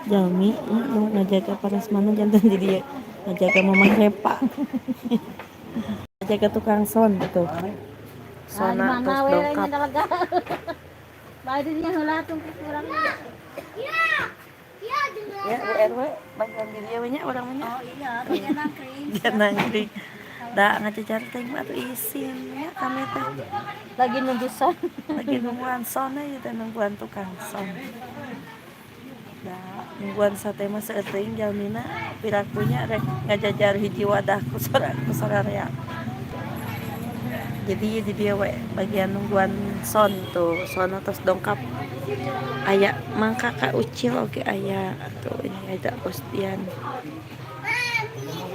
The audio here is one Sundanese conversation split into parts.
Jalmi nya nu ngajaga parasmanan janten di dieu ngajaga Mamah Repa, ngajaga tukang sound tuh. Sona tos dongkap. Ya, Bu RW, bagian di dieu we nya urang mah nya. Oh iya, bagian nangkring. Bagian nangkring. Da ngajajar teh mah atuh isin nya kami teh. Lagi nunggu sound. Lagi nungguan sound aja teh, nungguan tukang sound. Da nungguan sate mah seueur teuing jalmina, piraku nya rek ngajajar hiji wadah ku sorarea. Jadi di dieu we bagian nungguan sound tuh, sound tos dongkap. Aya Mang Kakak Ucil oge aya tuh, ini ada Osdian.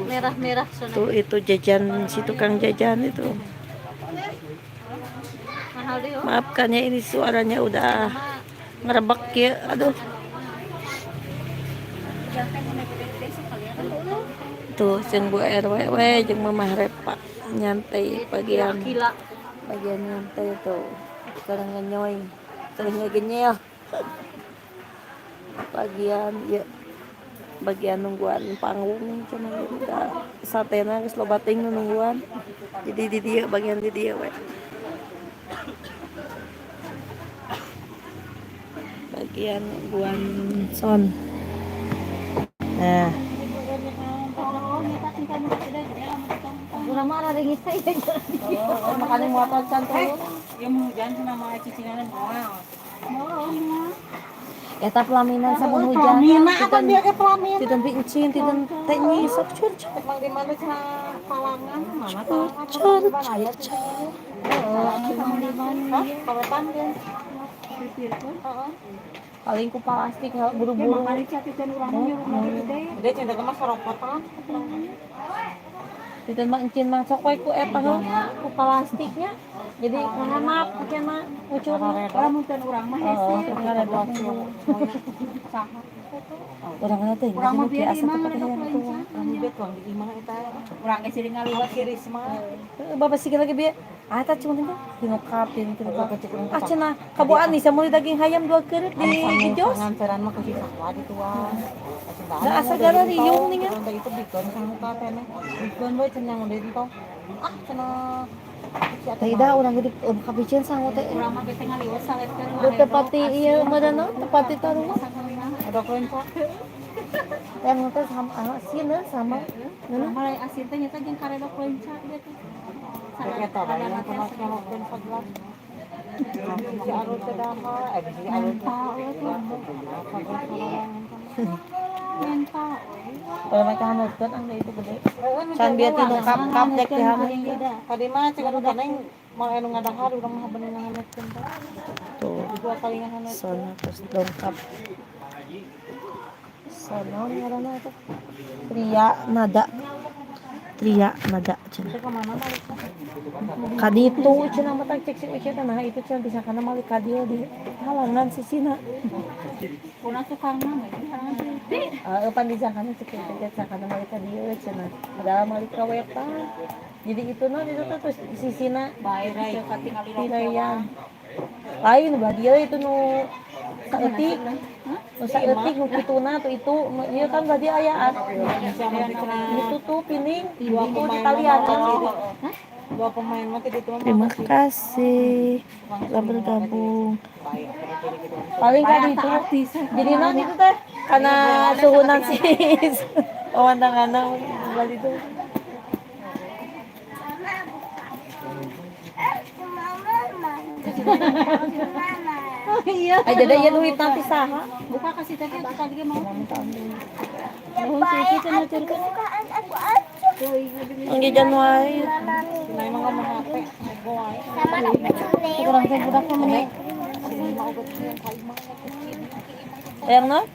Merah-merah sono. Tuh itu jajan si tukang jajan itu. Mahal deh, oh. Maafkan ya, ini suaranya udah ngerebek ya. Aduh. Tuh jeung Bu RW we jeung Mamah Repa nyantai bagian Gila. Bagian nyantai tuh. Sekarang ngenyoy. Terus ngegenyel. Bagian ya bagian nungguan panggung cenah gitu da satena geus loba teuing nu nungguan. Jadi di dieu bagian di dieu we. Bagian nungguan sound. Nah, Urang mah rada ngisa ya. Oh, makanya motor can turun. Ya mau hujan sama cicinan moal. Eta pelaminan samun hujan. Pelaminan apa dia ke pelaminan? Titen pincin, titen teh nyisop cur cur Emang di mana cenah palangan? Mana cur cur cur cur. Hah? Kawetan dia. Paling ku plastik nggak buru-buru. Dia cinta ke mas soropotan. Titen mah encin mah sok we ku eta heula ku plastiknya. Jadi ngahanap cenah ucur. Lamun teu urang mah Oh, ngaredok. Urang mana teh? Urang mah bieu asa imah teu ngaredok hayang tua. Urang tuang di imah eta. Urang geus sering ngaliwat si Risma. Heeh, bapak sih lagi bieu. Ah, eta cuma teh tinukap, tinukap. Ah, cenah kaboan nih sameuli daging hayam dua keureut di gejos. Nganteran mah ke si Sakwa di tuang. Da asa gara riung nih kan. Itu bikon sanguka teh. Bikon we cenah ngeudeun. Ah, cenah. Teh da urang gede kapiceun sangu teh. Urang mah bete ngaliwat salepkeun. Da tepati ieu mah da tepati tarung. Ada kelenca. Yang teh sama asin eh, sama. Urang mah lain asin teh nyata jeung karedok lenca dia teh. Eta bae yang pernah nyolokeun sagelas. Si Arul teh dahar, eh si Arul teh. Mental. Kalau mereka hanutkeun angga itu gede. Can bieu tinu kap-kap dek dihanut. Tadi mah cek anu taneng mau anu ngadahar urang mah bener ngahanutkeun teh. Tuh. Dua kali ngahanut. Sona terus dongkap. Sona ngaranna eta. Tria Nada. Tria Nada cenah. Kaditu cenah mah cek si Uci teh, nah itu cenah bisa kana malik ka dieu di halangan sisina. Kuna tukangna mah halangan teh. Heeh, pan di sakana cek teh sakana malik ka dieu cenah. Padahal malik ka wetan. Jadi itu non itu tuh terus sisina Bae teh katingali tirayan. Lain belah dieu itu nu saeutik. Nu saeutik nu kituna tuh itu nu ieu kan belah dieu aya ditutup pining itu di talian. Dua pemain mah teh ditu mah. Terima kasih telah bergabung. Paling kan itu. Jadi non itu teh karena suhunan sih pemandangan belah itu. Iya. Ay, jadi ya duit nanti saha. Buka kasih teh tadi ge mau. Nuhun si Uci teh nuturkeun. Ang Januari. Nah, emang ngomong HP, ngobrol wae. Kurang teh budak mah meni. Yang non?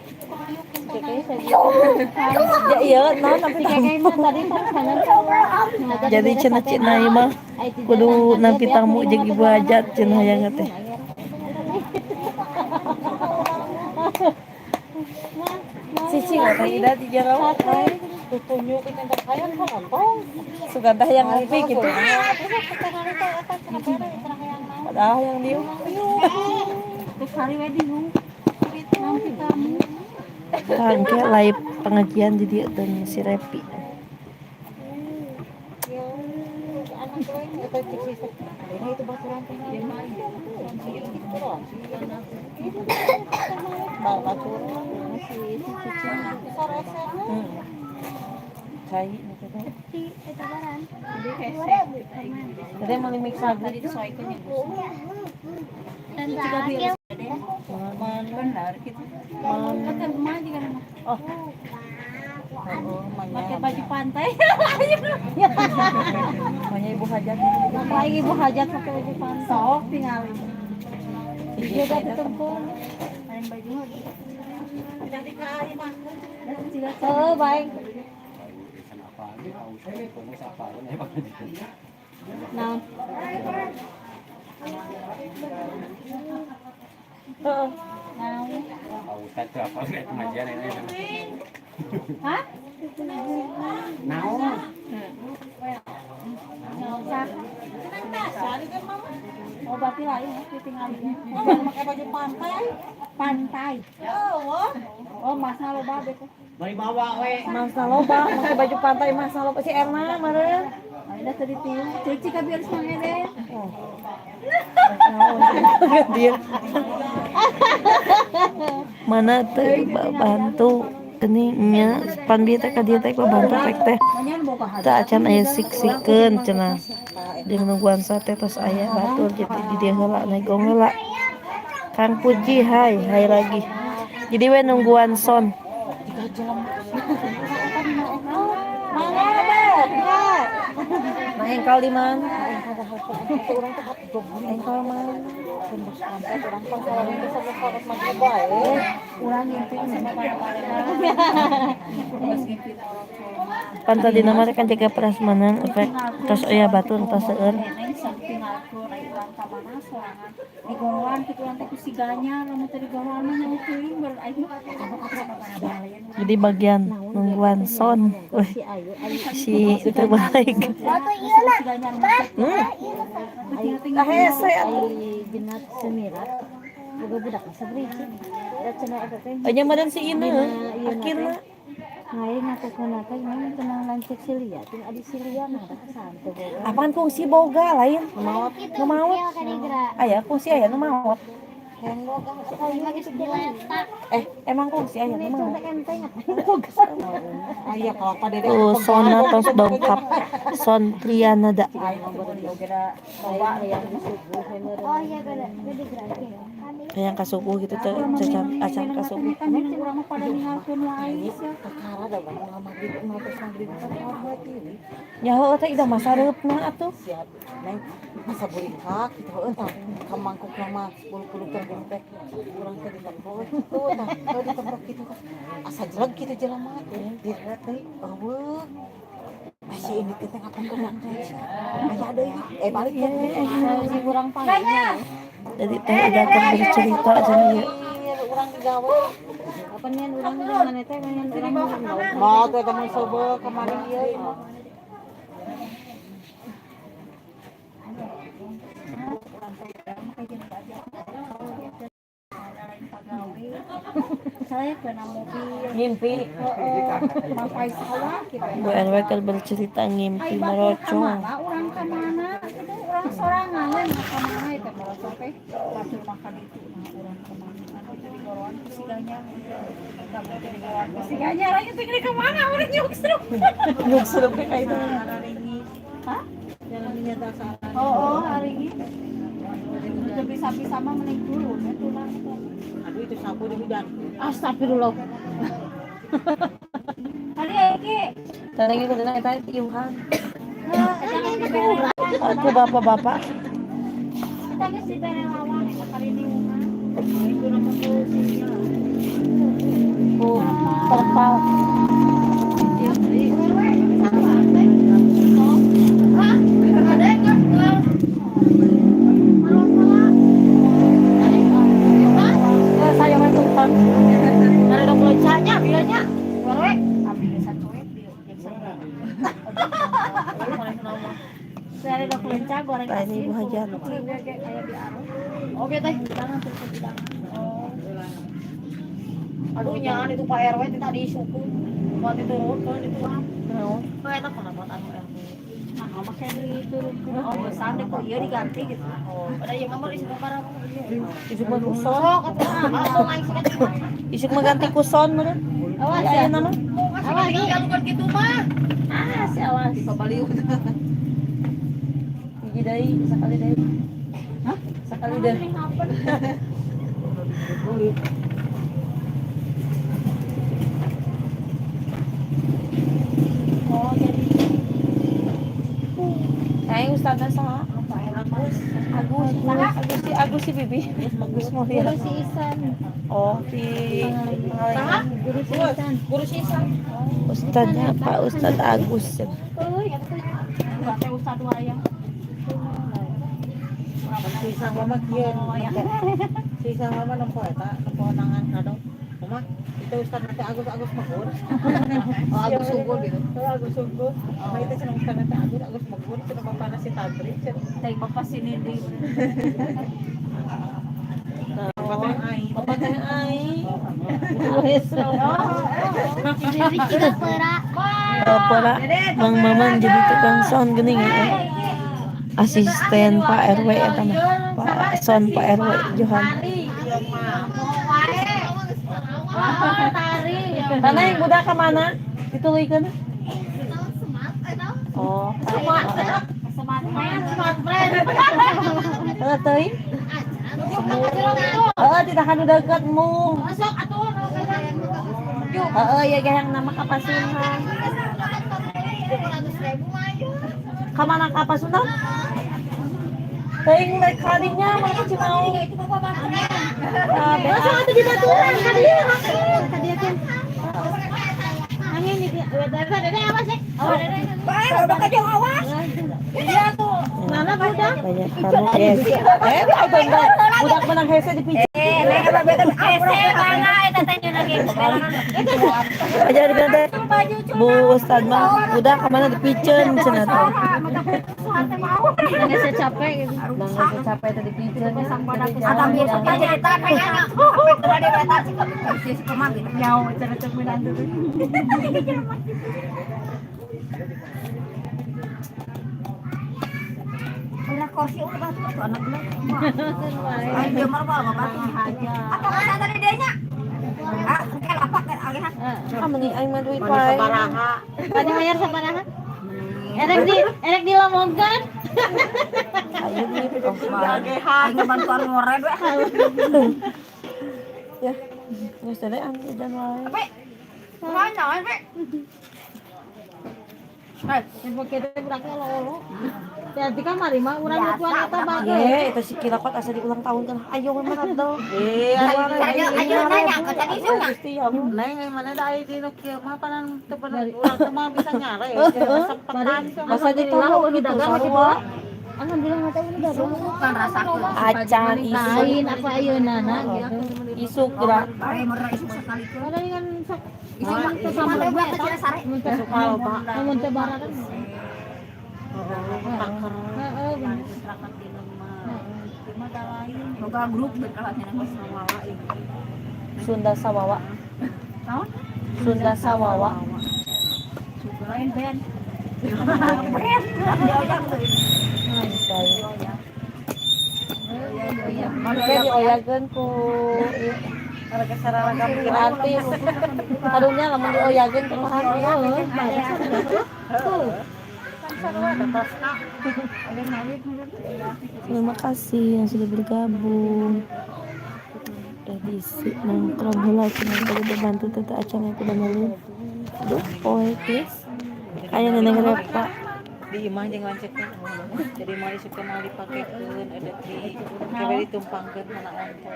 Ya iya, non tapi Tadi kan jadi cenah cenah ieu mah kudu nampi tamu jeung ibu hajat cenah hayang teh. Cici nggak teh ida di jero. Tutunjuk ke teh hayang lontong. Sugan teh hayang ngopi gitu. Padahal hayang dieu. Terus hari we dihu. Nampi tamu. Tangke live pengajian di dieu teh si Repi. Cai teh. Tadi mau mix lagi. Benar gitu. Oh. Pakai baju pantai. Banyak ibu hajat. Lagi ibu hajat pakai baju pantai. Sok tinggal. Dia udah ditempur. Main baju. Oh, baik. Nah. Heeh. Hah? Naon? Oh, berarti lain ya, tinggalnya. Pakai baju pantai. Pantai. Oh, masna loba beko. Bari bawa we. Masa loba pakai baju pantai masa loba si Erna meureun. Ayeuna tadi tiung. Cuci ka biar sang ede. Oh. Dia. Mana teh bantu geuning nya pan bieu teh ka dieu teh bantu pek teh. Teu acan aya sik-sikeun cenah. Jeung nungguan sate tos aya batur jadi di dieu heula negong heula. Kang Puji hai, hai lagi. Jadi we nungguan son. Nah, engkau di mana? Engkau mana? Pan tadi nama kan jaga prasmanan efek tos aya batur tos seueur. Jadi bagian nungguan son. Wih, si itu baik. Aja madan si Ina, akhirnya. Apaan kungsi boga lain? Nu maot. Aya kungsi aya nu maot. Emang kungsi aya nu maot. Tuh sona tos dongkap son Trianada. Kayak kasuku gitu tuh, acan kasuku. Nyaho teh ida masa reupna atuh. Neng masa buringkak gitu heueuh tah ka mangkuk mah bulu-bulu tergempek urang teh ditempok kitu tah heuh ditempok kitu asa jeleg kitu jelema teh diret deui eueuh masih ini teh ngapain teh aya deui balik Si urang panggilnya. Jadi teh udah bercerita cenah ieu. Urang digawe Apa nian urang mana teh nian urang mau teh teh mun sobe kamari ieu. Saya kena mobil Ngimpi. sampai sawah gitu. Bu RW kan bercerita ngimpi merocong. Orang ke mana? Itu orang sorangan we mah ka mana itu merocong teh. Batur makan itu nah orang ke mana? Anu jadi goroan ku siganya. Siganya lagi teh ke mana urang nyuksruk. Nyuksruk kayak itu. Hah? Oh, hari ini. Udah bisa-bisa mah mending turun ya tulang. Aduh itu sapu di hujan. Astagfirullah. Hari iki. Tadi gitu eta iuhan. Aku bapak-bapak. Kita geus dibere lawan eta kali diungan. Ku terpal. Saya mah tumpang. Ada loncanya bilanya. Saya Tah ini Ibu Hajar. Oke teh. Aduh nyan itu Pak RW teh tadi suku. Buat diturunkeun itu ah. Naon? Oh eta pernah buat anu RW. Nah, make diturunkeun. Oh, besar deh kok ieu diganti gitu. Pada ieu mah isuk barang. Isuk mah kuson. Sok atuh ah, langsung aing sikat. Isuk mah ganti kuson meureun. Awas Ya ya. ayeuna mah. Awas bukan gitu mah. Ah, si awas. Hiji deui, sakali deui. Hah? Sakali deui. Oh, jadi Aing ustadzna saha? Agus. Agus, Agus si Agus si Bibi. Agus mau guru lihat. si Isan. Oh, di Saha? Guru si Isan. Guru sisa. Ustadznya Pak Ustadz Agus. Oh, ya tuh. Teh ustad wayang. Sisa mama kieu. Sisa mama nempo eta, nempo nangan kado. Mama, itu ustaz nanti Agus Agus Magur. Oh, Agus Sungguh gitu. Oh, Agus Sungguh. Mama itu cenah ustaz nanti Agus Agus Magur, cenah bapana si Tabri, cenah Teh bapak sini di. bapak teh aing. Bapak teh aing. Wes. Pora Mang Maman jadi tukang sound geuning ya. Asisten Pak RW eta mah. Pak sound Pak RW Johan. Tanah yang budak ke mana? Dituluykeun. Oh, heeh teuing. Heeh, tidak kan udah dekatmu. Heeh, ya yang nama Kapasunan. Kamana Kapasunan? Teuing rek kadinya mana Cimaung. Masa atuh di baturan kadinya. Tadi kan. Angin di dede awas ya. Awas dede. Iya tuh. Mana budak? Banyak tamu guys. Eh, budak budak menang hese dipijit. Aja di teh. Bu Ustad mah budak kamana dipiceun cenah teh. Nggak saya capek gitu. Nang geus capek teh dipiceun. Jauh cara cerminan dulu. Ah mending aing mah duit wae. Sabaraha. Pada bayar sabaraha? Erek di erek dilomongkan. Ayo duit. Oh, ya. Geus teh ambil dan wae. Tempo kita budaknya lo. Jadi kan mari mah urang mutuan eta bagus. Ye, itu si kilakot asa di ulang tahun kan. Ayo mana tuh. Eh, Ayo nanya ke tadi Gusti ya Allah. Neng, ai mana da ai dinu kieu mah panan teu bener urang teh mah bisa nyare. Kesempetan. Masa ditolong gitu sarua. Alhamdulillah mata ini udah Acan isuk lain apa ayeuna na gitu. Isuk gerak. Ada dengan sok isuk mah teu sama Mun teu bara kan. Heeh, bener. Sunda Sawawa. Sunda Sawawa. Oke, dioyakeun ku artis. Karunya lamun dioyakeun ku artis. Terima kasih yang sudah bergabung. Udah diisi nongkrong heula cenah tadi bantu tete acan yang udah malu. Duh, poe guys. Kayak neneng repa. Di imah jeung lanceukna. Jadi moal isuk teh moal dipakekeun ada di kewe ditumpangkeun kana onto.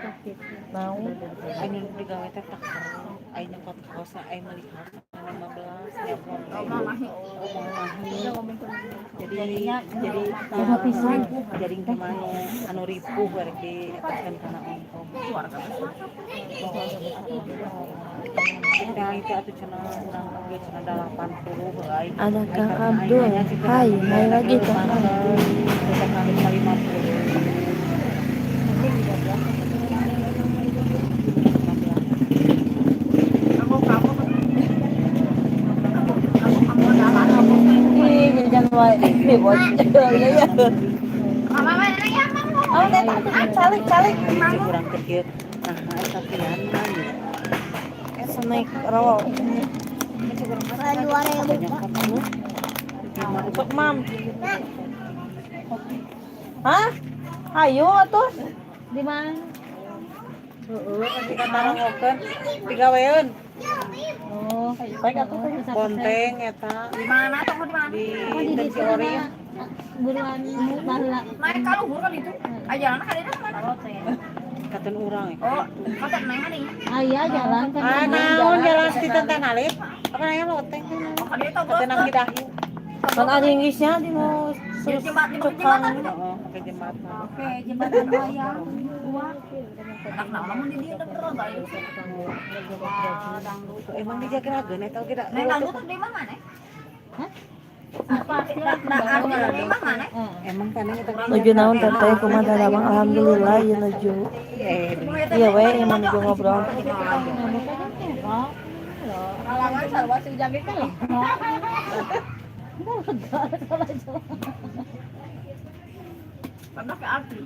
Naon? Aing nu digawe teh taker. Aing nyokot kaosna aing meuli kaos 15 nyapon. Oh, mahi. Jadi jadi ripuh jaring teh manu anu ripuh rek dietahkeun kana onto. Teh aing teh atuh cenah urang oge cenah 80 heuh aing. Ada Kang Abdul. Hai, hai lagi Kang Abdul. Kita kali 50. wae. Nih bocil ya. Mama mana ya, Mama? Oh, teh calik calik. Cek urang teh kieu. Nah, eta pian mah. Snack roll. Banyak apa? Sok mam. Hah? Ayo atuh. Di mana? Heeh, nanti katarangokeun digaweun. Oh, Baik atuh. Bonteng eta di mana tuh di mana? di Oh, di Tensi Orin. Buruan baheula. Naik ka luhur kan itu. Ajaran ka dieu mana? Katen urang ya. Oh, kata naik mana ya? Aya jalan kan. Ah, naon jalan ti Tenten Alif? Apa nanya loteng kan? Oh, ka dieu teh Katen Angkidahiu. Kan ada Inggrisnya di mau cukang. Heeh, ke jembatan. Oke, jembatan wayang. Anak naon di dieu teh bener Emang dijagerageun eta oge da. Naik dangdut tuh di mana nih? Hah? Apa sih? Di mana? Emang tanah eta Nuju naon teteh kumaha daramang alhamdulillah ieu nuju. eh Iya we ieu mah nuju ngobrol. Halangan sarua si Ujang kan loh. Pernah ke arti.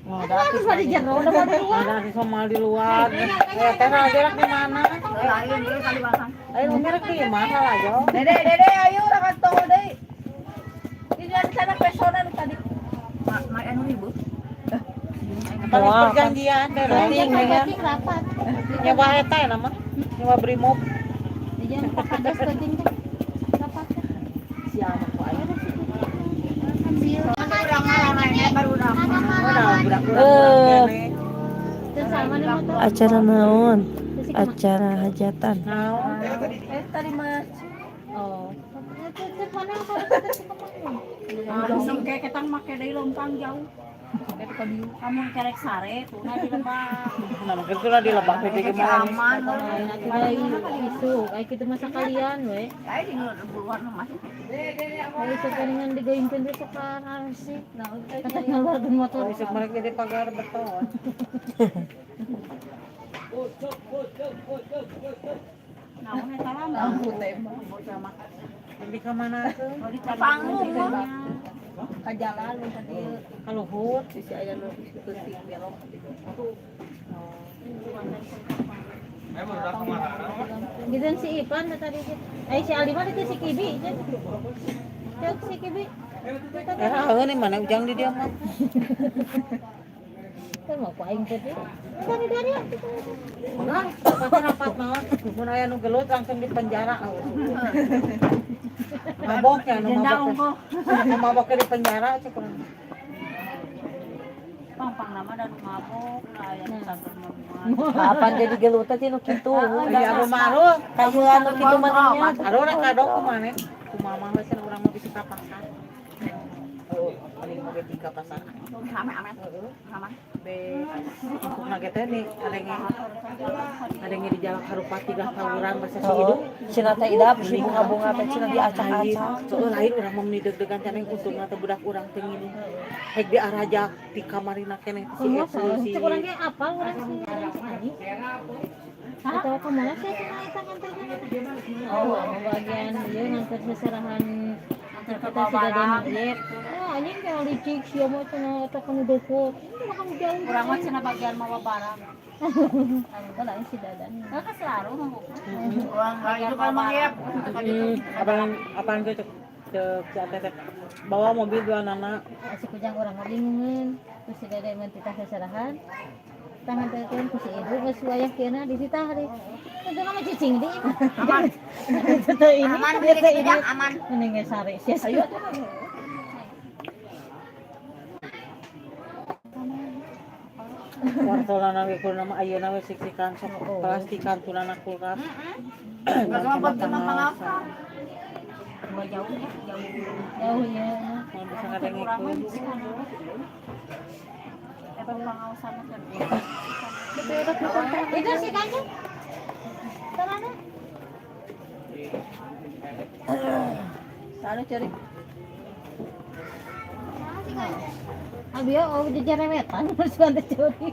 Oh, ada di jero, udah di luar. Ada somal di luar. Ya teh aja di mana? Lain dulu kali bahan. Ayo merek di mana lah yo. Dede, dede, ayo rakan tong deui. Di jalan sana pesona nu tadi. Mak anu ribut. Paling perjanjian deh. Penting ya. Rapat. Nyewa eta ya nama. Nyewa Brimob. Di jalan Pak Kades penting teh. Rapat. Siapa ku aing? Eh, Terus sama nih motor. acara naon? Acara hajatan. Naon? Eh tadi mah. Oh. Langsung kayak ketang make deui lompang jauh. Kamu kerek sare tuh nah di lebak. Nah, mungkin tuh lah di lebak teh gimana? Aman. Isu, kayak gitu masa kalian we. Kayak di buruan mah. Kayak isu palingan digoyongkeun teh sok sih. Kata ngaluarkeun motor. Oh, isuk mereka jadi pagar beton. Naon eta lah lampu teh. Di ka mana tuh? Panggung. Ka jalan nu tadi. Ka luhur. Sisi aya nu peuting belok. Gitu si Ipan tadi. Eh si Aldi mah itu si Kibi. Cek si Kibi. Eh, heuh nih mana ujang di dia mah. Kan mau ku aing teh. Dari dari. Nah, pasti rapat naon. Mun aya nu gelut langsung di penjara. Mabok ya, nu mabok. Nu mabok di penjara cek urang. Pang-pang nama dan mabok lah aya nu sabar mah. Kapan jadi gelut teh nu kitu? Iya, anu maru. Kahilan nu kitu mah nya. Aduh, urang kadok kumaha? Kumaha mah we cenah urang mah bisa ka pasar. Oh, paling oge tiga pasar. Rame aman. Aman. Be, untuk nage teh nih, ada yang di jalan Harupat tiga tawuran bahasa si hidup. Cina teh idap si bunga-bunga teh cina diacak-acak. Soalnya lain urang mah meni deg-degan cenah untungna teh budak urang teh nginum. Hek di arajak di kamarina keneh si eta si. Cek urang ge apal urang si Ani. Atau ka mana sih cenah eta nganterkeun? Oh, bagian ieu nganter seserahan kita si Dede Mayet. Oh, anjing kayak licik sia mah cenah eta kanu doko. Ini mah kamu jauh. Urang mah cenah bagian mawa barang. Anu lain si Dadan. Nah, kan selalu mah. Urang itu kan mah ya. Apaan apaan gue cek cek si Ate teh. Bawa mobil dua nana. Si kujang urang mah bingungeun. Ku si Dede mah titah seserahan. Tangan telepon ku si Ibu geus wayah kieuna dititah deui. Itu mah cicing deui. Aman. Itu teh ini. Aman itu teh ini. aman. Mending ge sare sia. Ayo Wartolana ge kudu nama ayeuna we siksikan sok plastikan tunana kulkas. Gua jauh ya, jauh. Jauh ya. Mau bisa ngadengekeun. Eta pangaosan teh. Itu si Kanjeng. Tarana. Sana cari. Abi ya oh jejerewetan harus bantu curi.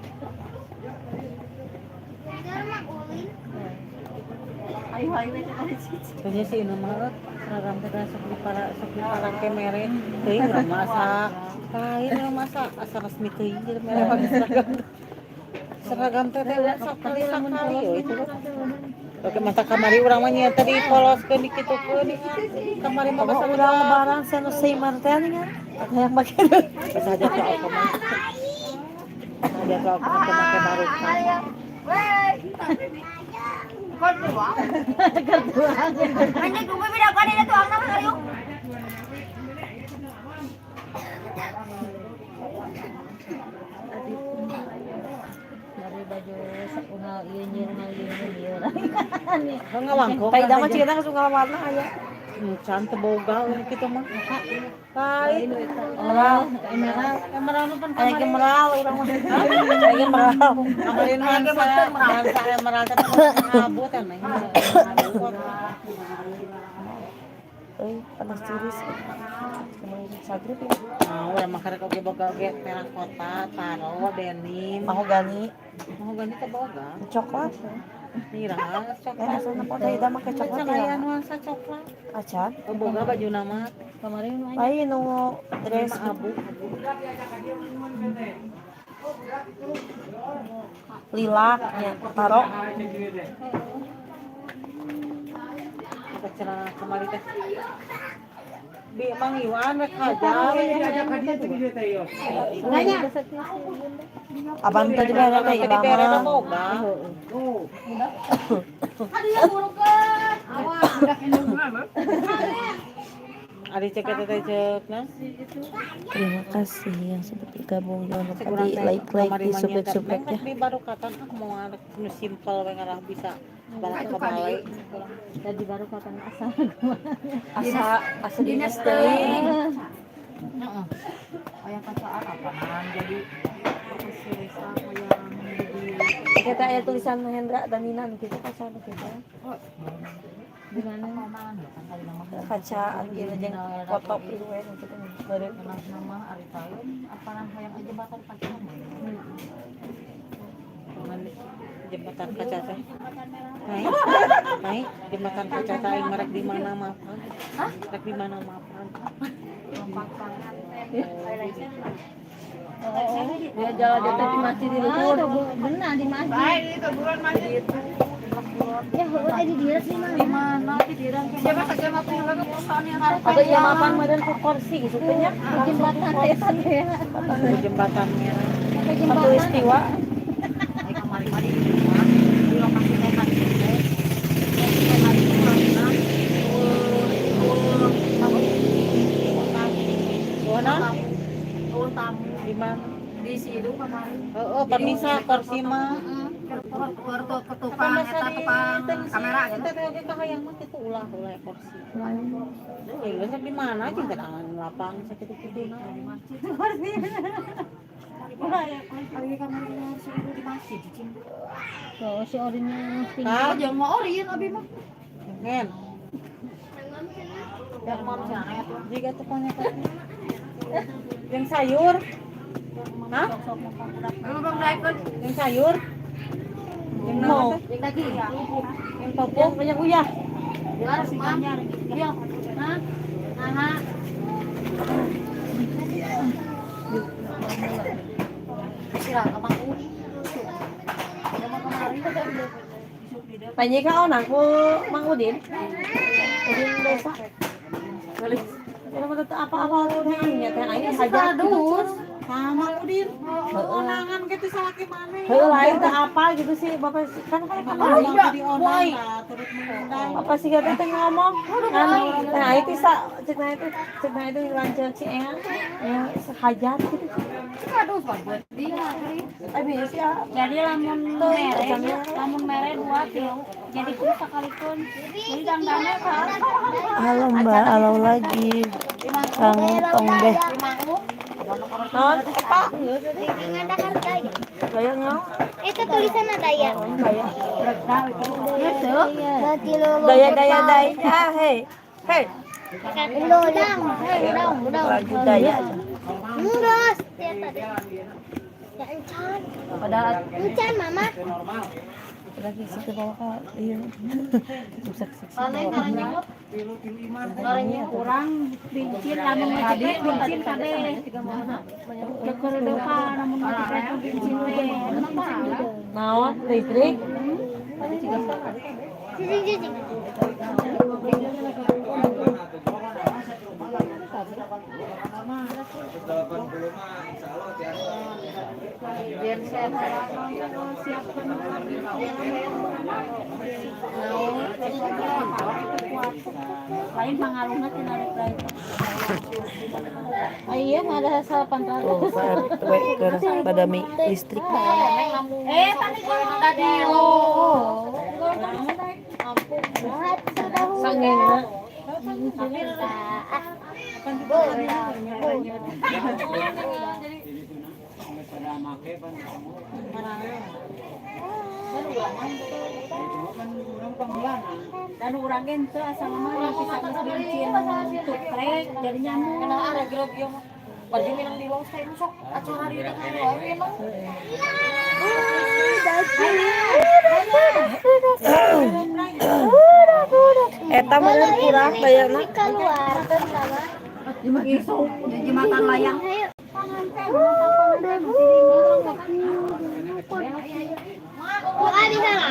Kanya si Ino mah seragam teh sok di para sok di parangke mere teuing urang mah asa lain urang mah asa asa resmi teuing jadi mere pakai seragam. Seragam teh teh sakali sakali we itu. Oke mata kamari urang mah nya tadi poloskeun di kitukeun kamari mah Pokoknya basa urang lebaran saya nu seimar teh nih kan. Hayang make. Basa aja tuh aku mah. Aja tuh aku mah make barukan. Dari baju unggal ieu nyeun unggal ieu nyeun ieu. Heuh ngawangkong. Paida mah cina geus unggal warna aya. Can teu boga urang kitu mah. Lain. Oh, emerald. Emerald mah pan Aya kamari. ge meral urang mah. Aya ge meral. Kamari nuansa nuansa emerald teh abu teh neng. Euy, panas tiris. Emang sagrip ya. Nah, urang mah karek oge boga oge terakota, taro, denim. Mahogani, Mahogani teh boga. coklat. Nira, Eh, coklat. asal nempo teh ida make coklat Can aya ya. nuansa coklat. Acan. Oh, boga baju nama Kemarin nu anyar. Lain nu dress mah abu. lilak nya taro. Apa cenah kamari teh? Bi Mang Iwan rek hajar. Abang tadi bere teh Tadi ida bere mah. mah boga. Ari cek eta teh cek nah. Terima kasih yang sudah bergabung. Jangan lupa Cek urang di teh like like kamari di mah subrek nyetet. subrek Neng ya. rek di barukatan ah mau arek nu simpel we ngarah bisa balak ka bale. Tadi baru katan asal. Asa asa dinas teuing. Ayang kacaan apaan jadi apa yang jadi Kita aya tulisan Hendra dan Nina nu kitu kaca nu kitu. Di mana? Kaca anu ieu jeung foto ieu we nu kitu beureum. Nama ari tahun apa hayang jembatan kaca Jembatan kaca teh. Naik, naik jembatan kaca teh aing merek di mana mapan? Rek di mana mapan? Dia jalan dia teh di masjid di luhur. Benar di masjid. Ya, heueuh di dieu sih mah. Di mana di dirang Atau ieu mapan meureun ku kursi gitu teh nya. Jembatan teh teh. Di jembatan merah. Katulistiwa. Ai kamari mah di rumah di lokasi teh kan teh kamari mah Mana? Oh, tamu Di mana? di situ kemarin. Heeh, permisa kursi mah. Ke tukang eta tukang kamera gitu. Kita teh oge kahayang mah kitu ulah ulah kursi. Eh, geus di mana jeung teh lapang sakitu-kituna. Ari kamari mah suruh di masjid cicing. Oh, si Orinnya tinggi. Hah? Jangan mau orin abi mah. Ngen. Yang mau cenah aya tuh. Jika tukangnya Yang sayur. Hah? Lu bang daekeun. Yang sayur? Yang Mau. naon teh? Yang daging. Yang topung? Banyak uyah. Jelas mah. Iya. Hah? Aha. Kira ka Mang Udin. Ya mah kamari. Panji ka onang ku Mang Udin. Udin desa. Kalau mah teu apa-apa teh nya teh aing hajat gitu. Sama Udin. Onangan gitu salaki maneh. Heuh lain teh apa gitu sih Bapak kan kayak kamari. Orang di onang lah, turut mengundang. Apa sih kata teh ngomong? Kan teh aing teh sa cek na itu cek na itu lanceuk si Eyang. Eyang hajat gitu. Aduh, buat dia. Tapi sih ah. Jadi lamun mere dua tilu. Jadi kudu sakalikeun. Jadi dangdangna ka. Halo Mbak, halo lagi. Kang Tong deh. Non, apa? Gaya ngau? Itu tulisan ada ya. Gaya. Berarti lo Daya daya daya, hei. Hei, Udang, udang, udang. lagu daya. Enggak, setiap tadi. Ya encan. Padahal Encan, Mama. Lagi situ bawa ka ieu. Sukses. Urang bincin lamun ngejepret bincin kabeh. Keur dopa lamun ngejepret bincin we. Naon listrik? Cicing cicing. Biar saya siapkan lain pengaruhnya tina rek. Iya, ada 800. Tuh, Pak RT keur badami listrik. Eh, tadi tadi lo. Sangena. Dan urang ge henteu asal mah yang bisa geus bincin tukrek jadi nyamuk. Pergi minum di long stay sok acara di tengah wae emang. Eta mah kurang kayakna. Keluar sama. Jembatan layang. Ayo. Buka di sana.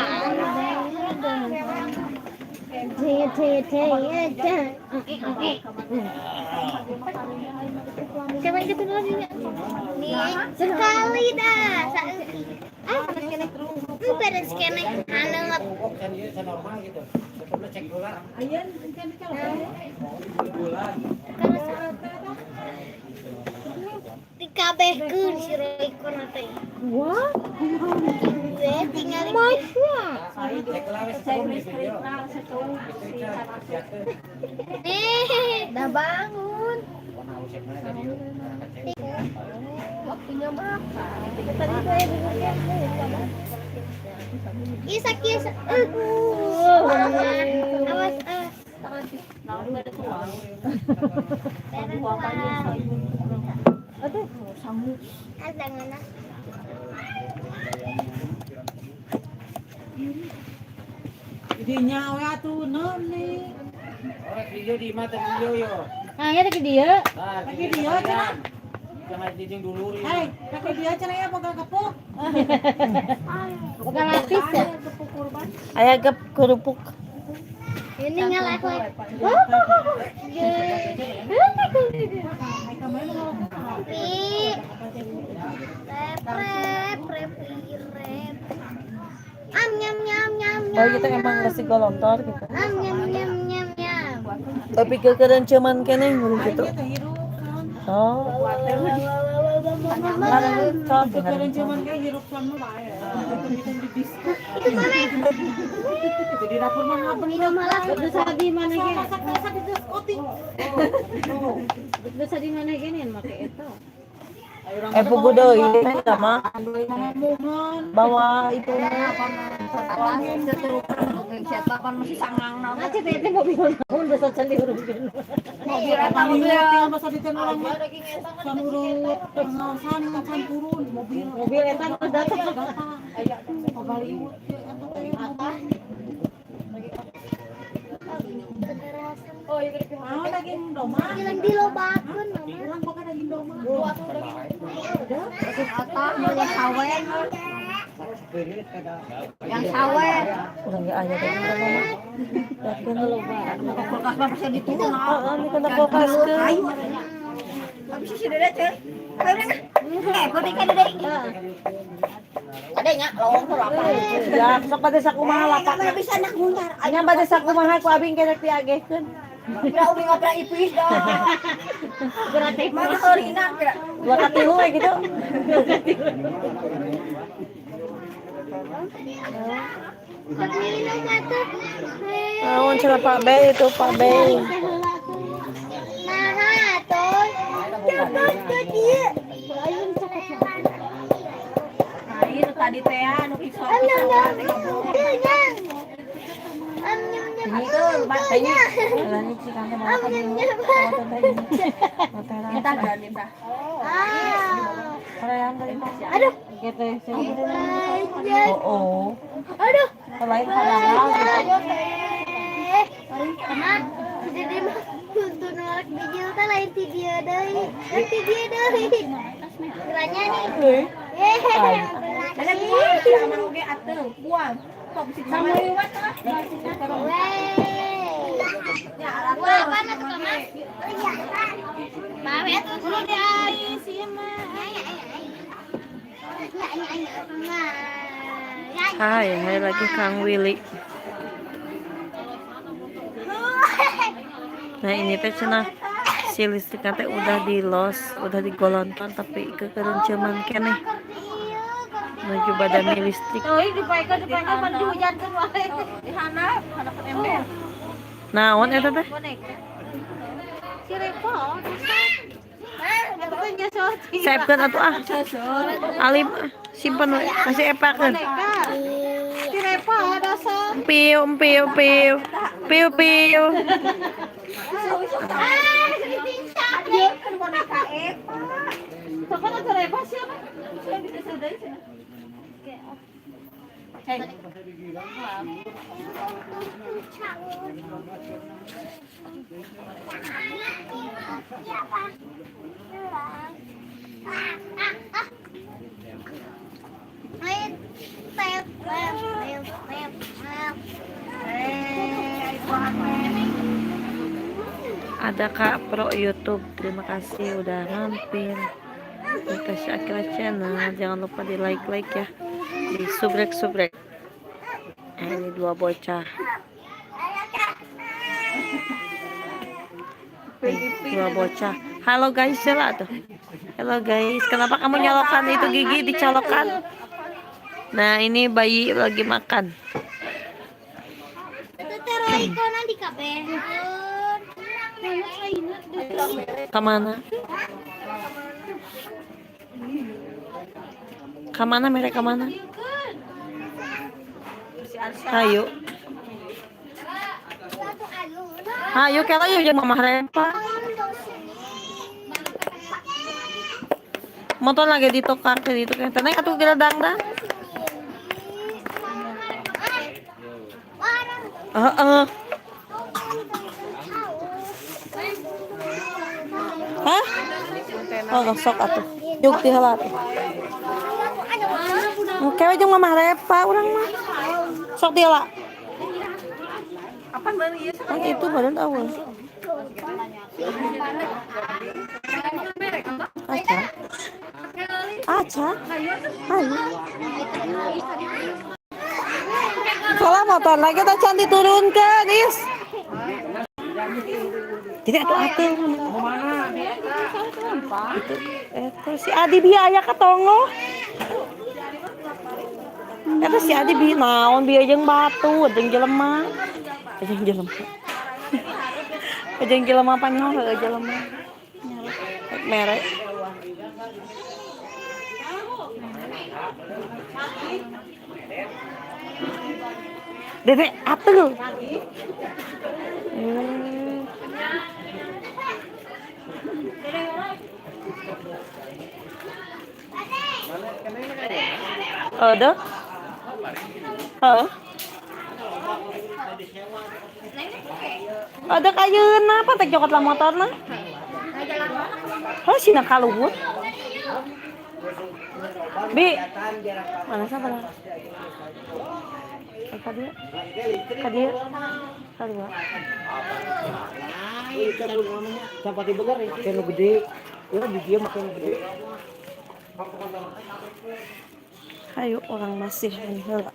Coba ikutin lagi nggak? Sekali dah. Ah, beres kene. Aneh. Dikabehkeun si Roy kuna teh. Wah. Gue tinggal dah bangun. Waktunya makan. Tadi saya buburnya Isa kisa. Awas awas. Jadi nyawa tuh nih. Orang video di mata video yo. Nah, ya lagi dia. Lagi dia cenah. Jangan dijing dulu. Hei, lagi dia cenah ya boga gepuk. Boga lapis ya. Aya gep kerupuk. Ini ngelek-lek. Pi. Rep rep rep. Am nyam nyam nyam. Oh, gitu emang nasi golontor gitu. Am nyam nyam nyam nyam. Tapi kekeureun cuman keneh ngurung gitu. Oh. Kekeureun cuman kayak hirup sama bae. Itu mana? Itu di dapur mah ngapain Itu malah Dosa di mana ge? masak-masak di diskotik. Dosa di mana ge nih make eta. Pugu deui sama bawa itu. Nah, cita itu mobil naon dosa can dihurungkeun. Mobil masa di ten urang mah. San urut, san san turun mobil. Mobil eta nu datang. Pabaliut eta teh. Mau daging domba. Bilang dilobakeun mama. Urang boga daging domba. Yang sawer. Urang ge aya daging domba mah. Yakin loba. Kulkas mah bisa diturun. Heeh, ini kana kulkaskeun. Tapi sih dede teh. Adanya lowong tuh apa? Ya, sok bade sakumaha lapak. Bisa anak muntar. Nya bade sakumaha ku abing kena diagehkeun. Kira umi ngopra ipis dah. Berarti Mana horina kira. Dua katilu we gitu. Minum atuh. Naon cenah Pak B itu Pak B. Nah, tuh. Cepat ke dia. Nah, itu tadi teh anu pisau. Kita berani tah. Aduh. Oke teh. Oh. Aduh. Lain padahal gitu. Karena jadi mah untuk nolak bijil teh lain ti dia deui. Lain ti dia deui. Geranya nih. Ada buang, sama oge atuh, buang. Sama liwat lah. Wey. Wah, apa atuh ka mah? Maaf ya tuh dulu deh. Hai, hai lagi Kang Willy. Nah ini teh cenah si listriknya teh udah di los, udah digolonton tapi kekerenceman keneh menuju badami listrik. Oh, dipaekeun dipaekeun pan dihujankeun wae. Di handap, handap ember. Naon eta teh? Boneka. Si Repo, Saepkeun atuh ah. Alim ah, simpen we, masih epakeun. Si Repo dosa. Piu piu piu. Piu piu. Kan boneka Eva. Sok atuh Repo siapa? Saya bisa sadar cenah. Hei. Ada Kak Pro YouTube, terima kasih udah mampir. Tasya Akira Channel, jangan lupa di like-like ya, di subrek-subrek. Nah, ini dua bocah. Dua bocah. Halo guys, lah tuh. Halo guys, kenapa kamu nyolokan itu gigi dicolokan? Nah, ini bayi lagi makan. Kemana? Kemana mereka mana? Ayo. Ayo kalau yuk jeung Mamah Repa. Motor lagi ditukar ke ditukar. Tenang atuh kira dangdang. Heeh. Hah? Oh, sok atuh. Yuk ti heula atuh. Engke we jeung Mamah Repa urang mah. Sok ti heula. Apaan baru ieu? Kan itu badan awal. Aca. Aca. Ayo. Salah motor lagi tak cantik diturunkan, Is. Jadi atuh atuh. Itu si Adi biaya ka tongo. Eta si Adi bi naon bieu jeung batu, jeung jelema. Jeung jelema. Jeung jelema panyoh heueuh jelema. Merek. Dede atuh. Ada? Heeh. Ada kayeuna apa teh cokot lah motorna? Oh, sina kaluhur. Bi. Mana siapa lah? Ka dieu. Ka dieu. Sarua. Sampati begar ya, gede. Ya di dia makin gede. Ayo orang masih heula.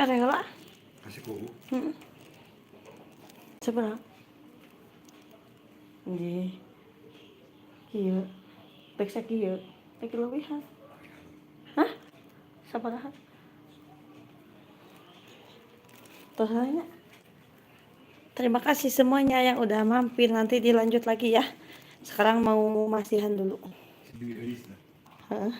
Mere heula. Kasih kuku. Heeh. Seberapa? Nggih. Kieu. Rek sakieu. Rek leuwihan. Hah? Sabaraha? Tos nya. Terima kasih semuanya yang udah mampir. Nanti dilanjut lagi ya. Sekarang mau masihan dulu. Heeh.